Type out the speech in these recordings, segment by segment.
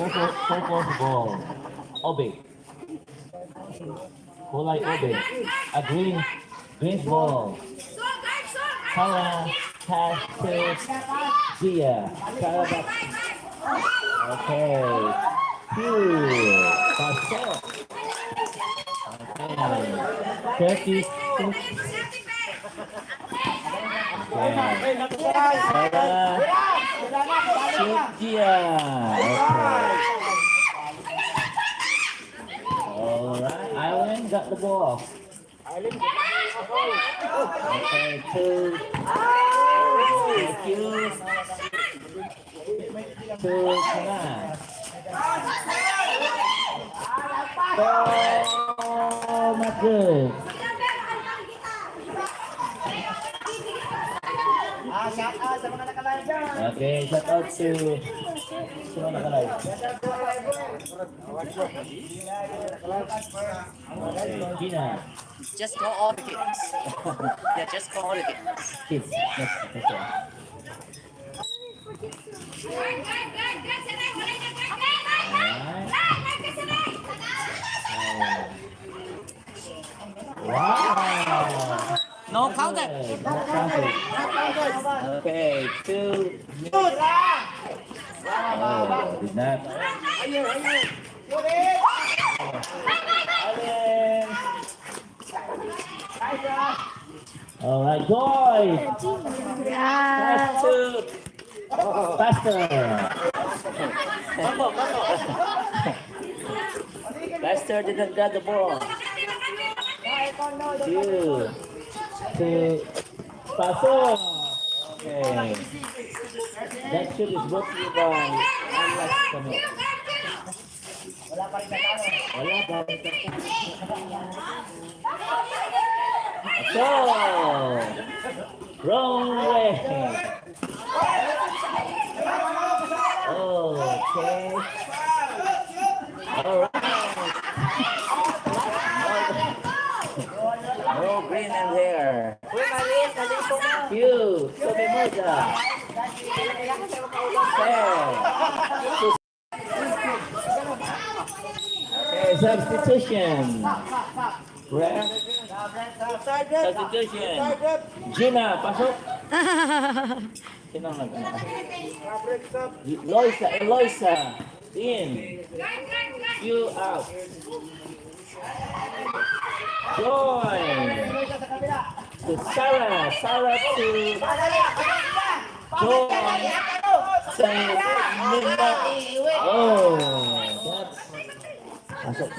Purple ball. Ube. Kulay ube. A green ball. Sarah pass to Gia. Sarah back. Okay. Two. Pasok. Okay. 36. Okay. Sarah. Shoot, Gia. Okay. Alright. Island got the ball. Okay, two. Thank you. Two, Tomas. Oh, not good. Ah, shout out sa mga naka-live dyan. Okay, shout out to sino naka-live? Okay, Gina. Just call all the kids. Yeah, just call all the kids. Kids. Next one. Alright. Wow! No counted. Okay, not counted. Okay, two. Oh, did not. Allen. All right, Joy. Pass to Pastor. Pastor did not grab the ball. Two. Two. Pasok. Okay. That shoot is brought to you by Alex Camille. Wala pa rin natalo. Wala pa rin So, wrong way. Okay. All right. No, no green in there. Uy, maliit, nalito ka. Q, to Mimosa. Fair. Okay, substitution. Ref. Substitution. Gina, pasok. Sino ang nag Loisa, Eloisa. In. You out. Joy. To Sarah. Sarah to Joy. Sa Nina. Oh, that's pasok.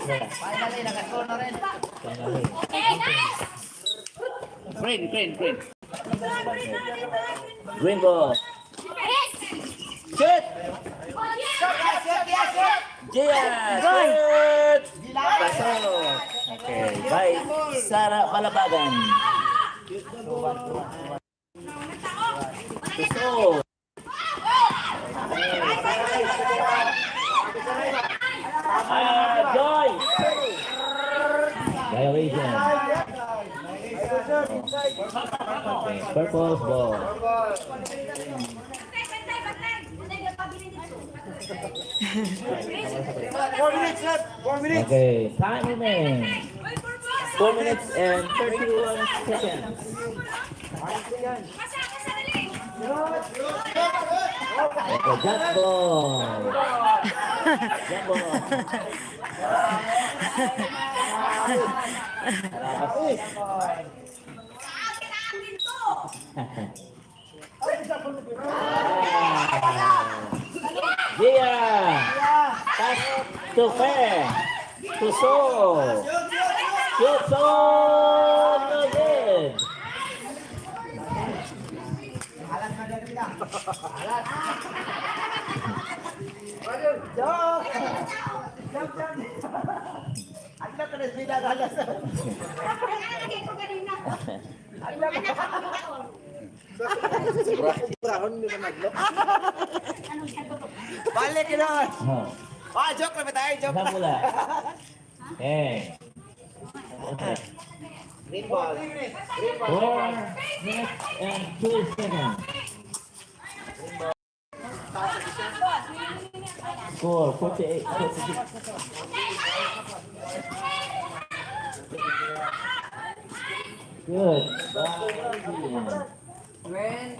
Yeah, Finally, nakascore na rin. Finally. Green, green, green. Green ball. Shoot! Gia! Shoot! Pasok! Okay, by Sarah Balabagan. Pasok! Ah, Joy! Violation. Okay, purple ball. 4 minutes left. 4 minutes. Okay, time remains. 4 minutes and 31 seconds. Okay, jump ball. Jump ball. Karabas. Ah. Gia! Pass to Fair. To Sol. Shoot, Sol! No good. Alas na dyan nila. Alas. Joke! Jump, jump. Ang ka na sila alas. Ang laki. Brahon nila naglo. Balik na. Oh. Ah, joke lang ba tayo? Joke Isang pula. Okay. Okay. Green ball. 4 minutes and 2 seconds. Score 48, 46. Good. Bye.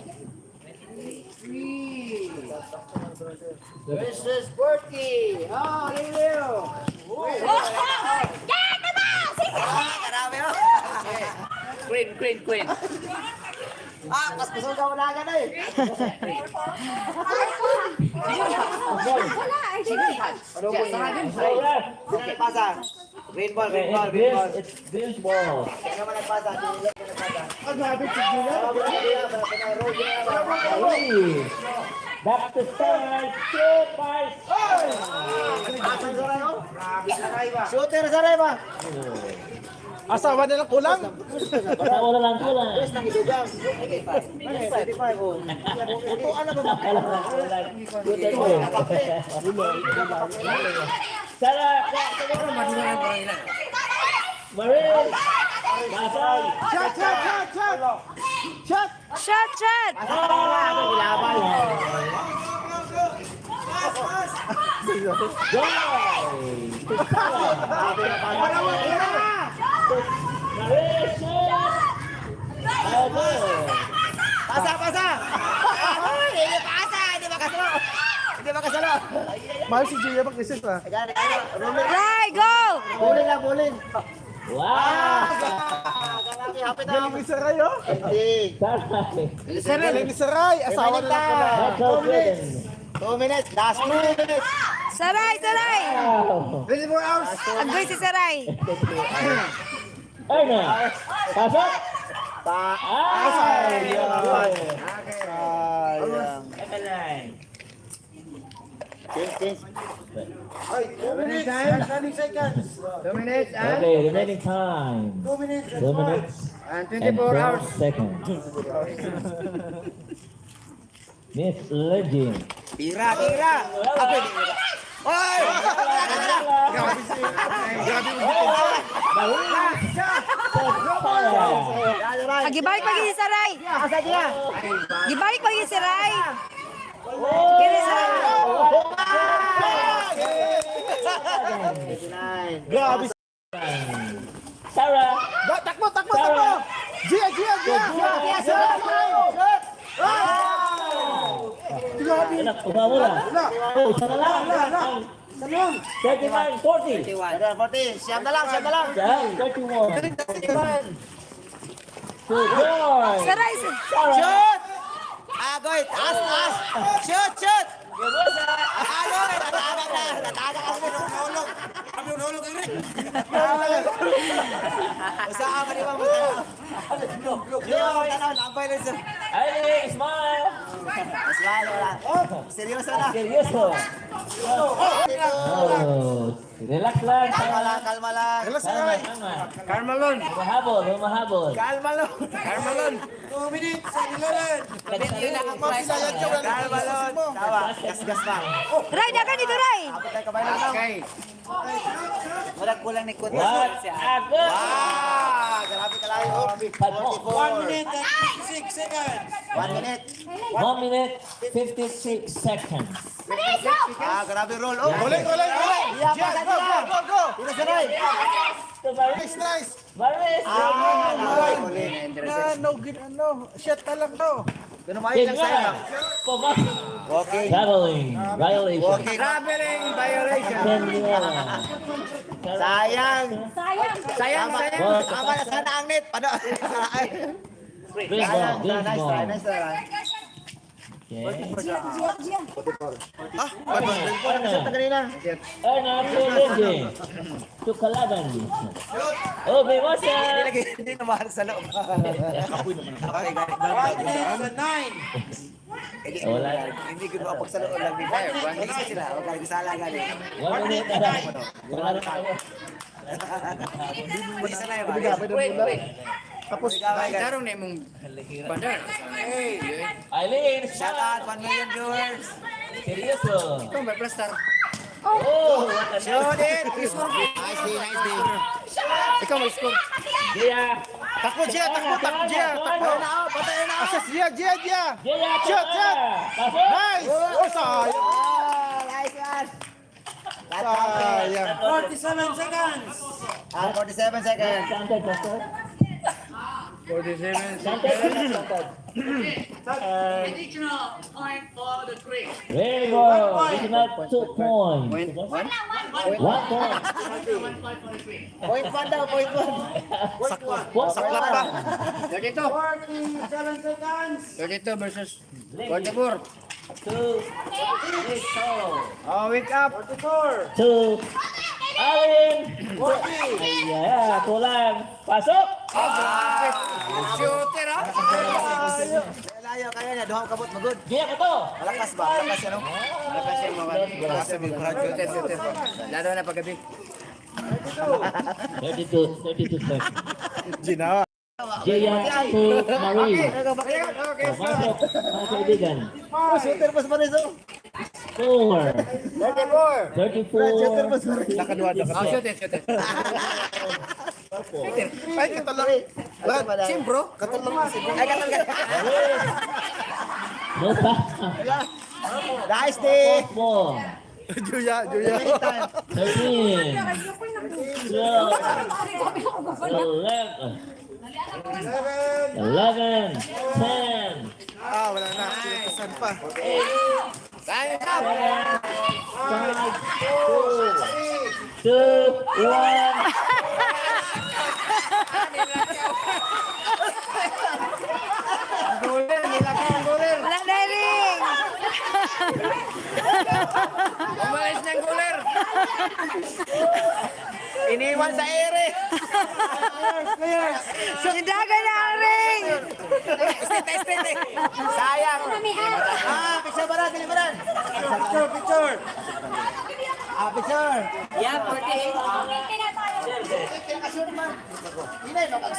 Versus 40. Oh, Leo. Ah, karami oh. Green, green, green. Ah, mas kusog ka wala ka na eh. Wala, ay, sige. Go left. Sino nagpasa? Green ball, green Okay, ball, it's green ball. Vince, it's Vince ball. Sino man nagpasa? Sino nagpasa? Ah, grabe, si Gina. Uy. Back to start. Two by Shooter sa rin ba? Asawa na lang kulang. Asawa na lang kulang. Nang idugang. 25 oh. Utuan na ba? Wala lang kulang. Shooter mo. Sarah. Maris. Basa. Shot, shot, shot, shot. Shot. Shot, shot! Laban. Go. Maris. Shoot. Okay. Pasa, pasa! Ay, hindi pasa! Hindi makasalo! Hindi makasalo! Mahal si Gia mag-assist ah. Ayan, ayan. Rolling. Ray, go! Bowling lang, bowling. Wow. Ah, grabe, hapit na. Galing ni Saray oh. Hindi. Saray. Galing ni Saray. Asawa na lang kulang. Michael 2 minutes. Jordan. 2 minutes. Last 2 minutes. Saray, Saray! Wow. 24 hours. Agoy si Saray. Erna. Pasok. Pa. Ay. Sayang. Emeline. Change, change. 2 minutes and 20 seconds. 2 minutes and Okay, remaining time. 2 minutes 2 minutes and and 24 12 hours. seconds. Miss Legend. Tira, tira. Ako, tira. Oy! Tira, tira. Grabe si... Grabe mo. Sarah. Ah, gibalik pag si Saray. Asa dia? Gibalik pag si Saray. Kini Saray. 29. Grabe. Sarah. Takbo, takbo, takbo. Gia, Gia, Gia. Gia, shoot! Shoot! Grabe. Anak, umamo na. Oh, isa na lang. Wala, wala. 39, 40. 40. Siyam na lang, siyam na lang. Siyam, 31. To join. Saray, Sarah. Shoot! Agoy, taas, taas. Shoot, shoot! Agoy, natagak na. Natagak ako ng hulog. Kami ng hulog, Eric. Usaha ka, di ba? Di ba, magtanaw? Lambay lang sir. Eileen, smile. Mas lalo wala. Oh, seryoso na. Seryoso. Oh, relax lang. Kalma lang, kalma lang. Relax Tama, Saray. tama. Carmalon. Humahabol, humahabol. Kalma lang. Carmalon. 2 minutes and 11. Mapilayan ka, wala nang Carmalon. mo. Tama, gas-gas pa. Ray, dagan dito, Ray. Abot tayo kamay lang. Okay. Wala kulang ni Kutis. What a good. Ah, grabe kalayo. Oh, 44. 1 minute and 6 seconds. 1 minute. 1 minute, 56 seconds. Ah, grabe roll. Oh, Ulit, ulit, ulit. Yeah, Gia, pasa go, go, nila. go, go. Tira sa Ray. To Maris. Nice, nice. Maris. Ah, ulit. Na, no, good, ano. Shot na lang to. Ganun maayos lang sa'yo. Tingnan. Pumasok. Okay. Traveling violation. Okay. Traveling violation. Daniela. Sayang. Sayang. Sayang, Tama, sayang. tama na sana ang net. Paano? Green ball, Sayang. green Nice try, ball. nice try. Okay. Ah, Shot na kanina. Erna to Legend. To Kalaban. Oh, may wasa. Hindi lagi, hindi na mahal sa loob. Okay, guys. 1 minute and 9. Hindi, Wala. hindi ko mapag sa loob lang. Hindi sila. Huwag kayo sala gani. 1 minute na lang. Wala na tayo. Hindi sanay ba? Wait, wait. Tapos, Tarong na imong bandar. Eileen, Shout out, 1 million viewers. Seryoso. Ikaw may plaster. Oh, what a Shoot it! Nice day, nice day. Ikaw may score. Gia. Takbo, Gia, takbo, takbo, Gia, takbo. Patay na, oh, patay na. Assist, Gia, Gia, Gia. Gia, Shoot, shoot. Pasok. Nice. Oh, sayang. Ah, nice one. 47 seconds. Ah, 47 seconds. Counted, Pastor? 47. Counted? Counted. Additional point for the Greek. Very good. Additional 2 points. Point one. 1 point. 1 point for the Greek. Point one daw, point one. Point Saklap pa. 32. 47 seconds. 32 versus 44. Two. Rico. Oh, wake up. 44. Two. Alin. Yeah, kulang. Pasok. Oh, grabe. Shooter, ah. Layo kaya niya, duha ka kabot magod. Giya ka to. Malakas ba? Malakas yan, oh. Malakas yung mga shooter, shooter. Lalo na paggabi. 32, 32 seconds. Ginawa. Jaya to Marie. Okay. Pasok, mga kaibigan. Oh, shooter pa sa Paris, oh. 4, 34. Shooter 34, pa sa Paris. Nakaduha na Oh, shooter, shooter. Ay, katalang. Sim, bro. Katalang kasi. Ay, katol ka. No pa. Nice day. 4, Juya, Juya. 13, 12, 11, 11, 10, Ah, wala na. Pinatasan pa. Time up. 5, 4, 2, 1. Goaler, nilaki ang goaler. Wala na ring. Umalis ng goaler. Iniwan sa ere. Nidagan na ang ring. Straight, straight, eh. Sayang. Ah, picture ba na? Dili ba na? Picture, picture. Ah, picture. Yeah, 48. Kinakasure man. Hinay, mapag-